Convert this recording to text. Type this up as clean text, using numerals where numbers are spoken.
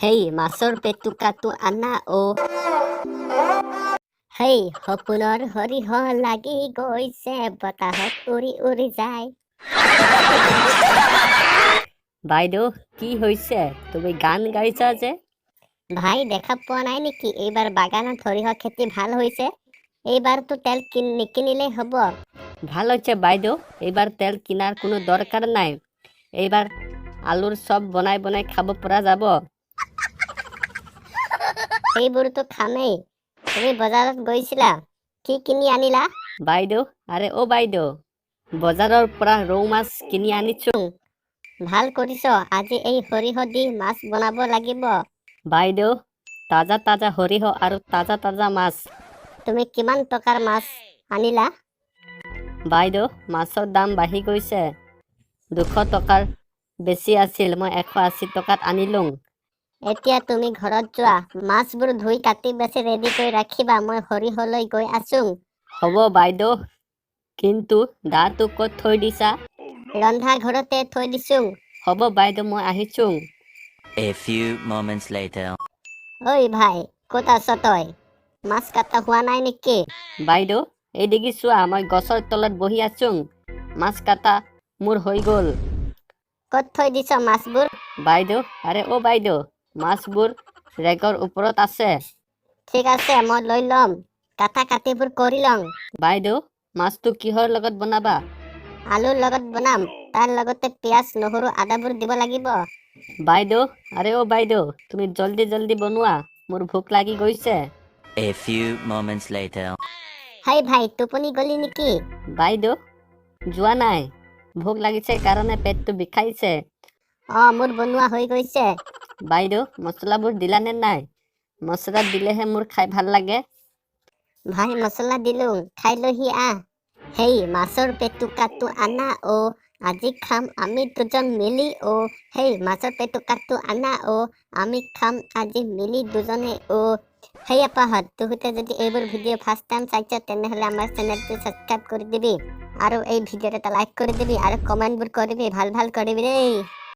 হেই, মাছৰ পেটুকাটো আনা অ'। হেই, সপোনৰ সৰিয়হ লাগি গৈছে, বতাহত উৰি উৰি যায়। বাইদেউ, কি হৈছে? তুমি গান গাইছা যে? ভাই, দেখা পোৱা নাই নেকি? এইবাৰ বাগানত সৰিয়হ খেতি ভাল হৈছে। এইবাৰতো তেল নিকিনিলেই হ'ব। ভাল হৈছে বাইদেউ, এইবাৰ তেল কিনাৰ কোনো দৰকাৰ নাই। এইবাৰ আলুৰ চপ বনাই বনাই খাব পৰা যাব। সেইবোৰতো খামেই। তুমি বজাৰত গৈছিলা, কি কিনি আনিলা? বাইদেউ, আৰে অ' বাইদেউ, বজাৰৰ পৰা ৰৌ মাছ কিনি আনিছো। ভাল কৰিছ। আজি এই সৰিয়হ দি মাছ বনাব লাগিব। বাইদেউ, তাজা তাজা সৰিয়হ আৰু তাজা তাজা মাছ। তুমি কিমান টকাৰ মাছ আনিলা? বাইদেউ, মাছৰ দাম বাঢ়ি গৈছে। 200 টকাৰ বেছি আছিল, মই 180 টকাত আনিলোঁ। এতিয়া তুমি ঘৰত যোৱা, মাছবোৰ ধুই কাটি বাছি ৰেডি কৰি ৰাখিবা। মই সৰিয়হলৈ গৈ আছো। হ'ব বাইদেউ, কিন্তু দাটো ক'ত থৈ দিছা? ৰন্ধা ঘৰতে থৈ দিছো। হ'ব বাইদেউ, মই আহিছোঁ। A few moments later. ঐ ভাই, ক'ত আছ তই? মাছ কাটা হোৱা নাই নেকি? বাইদেউ, এই দেখি চোৱা, মই গছৰ তলত বহি আছোঁ। মাছ কাটা মোৰ হৈ গ'ল। ক'ত থৈ দিছ মাছবোৰ? বাইদেউ, আৰে অ' বাইদেউ, মাছবোৰ ৰেগৰ ওপৰত আছে। ঠিক আছে, মই লৈ ল'ম। কাটা কাটিবোৰ কৰি লওঁ। বাইদেউ, মাছটো কিহৰ লগত বনাবা? আলুৰ লগত বনাম। তাৰ লগতে পিঁয়াজ, নহৰু, আদাবোৰ দিব লাগিব। বাইদেউ, আৰে অ' বাইদেউ, তুমি জলদি জলদি বনোৱা, মোৰ ভোক লাগি গৈছে। A few moments later. হেই ভাই, টোপনি গলি নেকি? বাইদেউ, যোৱা নাই। ভোক লাগিছে কাৰণে পেটটো বিষাইছে। অঁ, মোৰ বনোৱা হৈ গৈছে। বাইদেউ, মছলাবোৰ দিলানে নাই? মছলা দিলেহে মোৰ খাই ভাল লাগে। ভাই, মছলা দিলো, খাই লহি আহ। হেই, মাছৰ পেটুকাটো আনা অ', আজি খাম আমি দুজন মিলি অ'। হেই, মাছৰ পেটুকাটো আনা অ', আমি খাম আজি মিলি দুজনে অ'। হেই আপাহঁত, তহঁতে যদি এইবোৰ ভিডিঅ' ফাৰ্ষ্ট টাইম চাইছ, তেনেহ'লে আমাৰ চেনেলটো ছাবস্ক্ৰাইব কৰি দিবি আৰু এই ভিডিঅ'ত এটা লাইক কৰি দিবি আৰু কমেণ্টবোৰ কৰিবি, ভাল ভাল কৰিবি দেই।